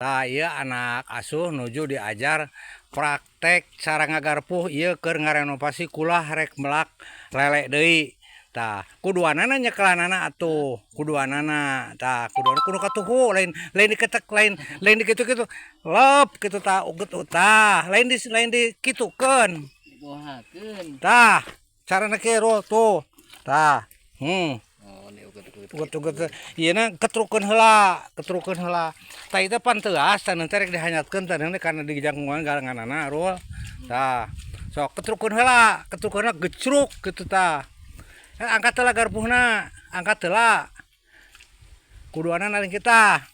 Tah, ieu anak asuh nuju diajar praktek cara ngagarpuh ieu keur ngarenovasi kulah rek melak lele deui. Tah, kuduanana nyekelanana atuh, kuduanana. Tah, kuduana kudu katuhu, lain lain diketek, lain lain dikitu-kitu. Lep kitu tah, uget tah, lain di lain dikitukeun. Digohakeun. Tah, carana kieu tuh. Tah. Oh, diuget-uget. Uget-uget ieu na ketrukeun heula, ketrukeun heula. Tah, ieu teh pan teuas, taneuh teh rek dihanyatkeun taneuhna kana dijangkungan galenganana, Rul. Tah, sok ketrukeun heula, ketrukeun heula gecruk kitu tah. Eh, angkat heula garpuhna, angkat heula. Kuduana naling kita.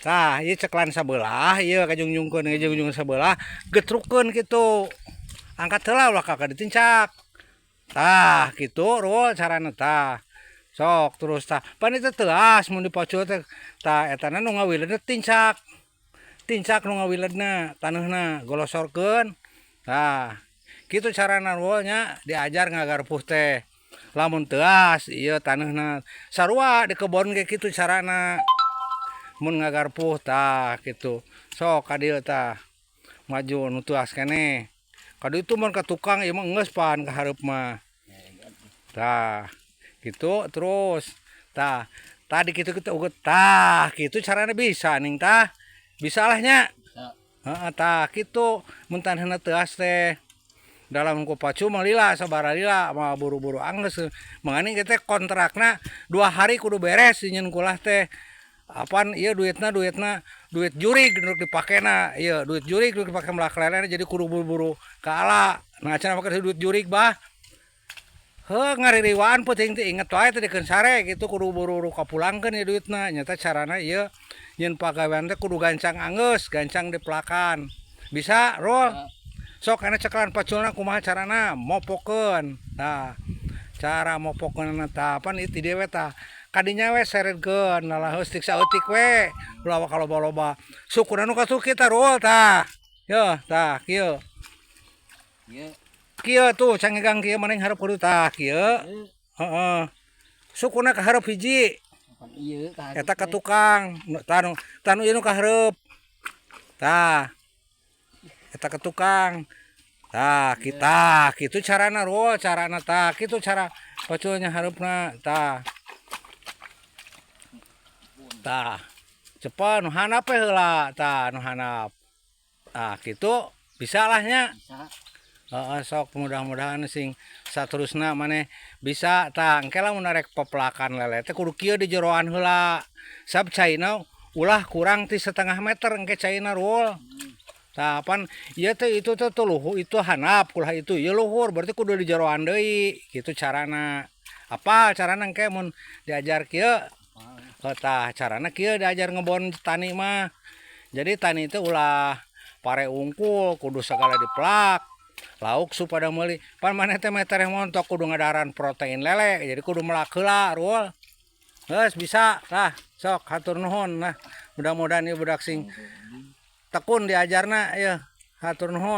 Tah, ieu ceklan sabelah, ieu kajungjungkeun, ngajungjung sabelah, getrukeun kitu. Angkat heula, ulah kakak ditincak. Tah, kitu, Rul, carana tah. Sok terus tah. Pan itu teuas mun dipacul teh. Tah, etana nu ngawileudna tincak. Tincak nu ngawileudna, taneuhna golosorkeun. Tah, kitu carana, Rul, nya diajar ngagarpuh teh. Lamun teuas ieu taneuhna, sarua di kebon ge kitu carana. Mun ngagarpuh tah kitu. Sok ka dieu tah. Maju nu teuas keneh. Ka ditu mun ka tukang ieu mah geus pan ka hareup mah. Tah, gitu terus. Tah, tadi kitu kitu uget tah, kitu carana bisa ning tah. Bisa lah nya. Bisa. Heeh, tah kitu mun taneuhna teuas teh. Dalam ku pacu mah lila, sabaraha lila mah buru-buru anggeus. Mangani kita kontrakna 2 hari kudu beres nyieun kulah teh. Apan ieu duitna duitna duit jurig nu dipakena, ieu duit jurig nu dipake melak lele, jadi kudu buru-buru kaala. Nah, cenah make duit jurig bah. Heuh, ngaririwaan peuting teh inget wae teh dikeun sare kitu, kudu buru-buru kapulangkeun ieu duitna. Nyata carana ieu nyieun pagawean teh kudu gancang anggeus, gancang dipelakan. Bisa, Rul? Sok kana cekalan paculna kumaha carana mopokeun. Tah, cara mopokeunna tah pan ieu ti dieu we tah. Kadinya we seredkeun lalaheus tik saeutik we, ulah waka loba-loba. Sukuna nu katuh kita, Rul, tah. Yeuh, tah kieu. Ieu. Kieu tuh cangegang kieu maneh hareup kudu tah kieu. Heeh. Sukuna ka hareup hiji. Pan ieu ka Eta ka tukang. Tah nu tah nu ieu nu ka hareup. Tah. Eta ka tukang. Tah, kita kitu carana, Rul, carana tah, kitu cara paculnya hareupna tah. Tah. Cepat nu handap we heula tah, nu handap. Tah, kitu bisa lah nya. Bisa. Heeh, sok mudah-mudahan sing saterusna maneh bisa tah. Engke lamun rek pepelakan lele teh kudu kieu, di jeroan heula. Sab caina ulah kurang ti setengah meter engke caina, Rul. Tah, pan ieu teh itu teh tuh luhur, itu handap kulah itu ieu luhur, berarti kudu di jeroan deui kitu carana. Apa carana engke mun diajar kieu? Heuh, tah carana kieu diajar ngebon tani mah. Jadi tani teh ulah pare ungkul, kudu sagala dipelak. Lauk supada meuli. Pan maneh teh metereh montok kudu ngadaharan protein lele, jadi kudu melak heula, Rul. Geus bisa tah, sok hatur nuhun nah. Mudah-mudahan ieu budak sing tekun diajarna ieu. Hatur nuhun.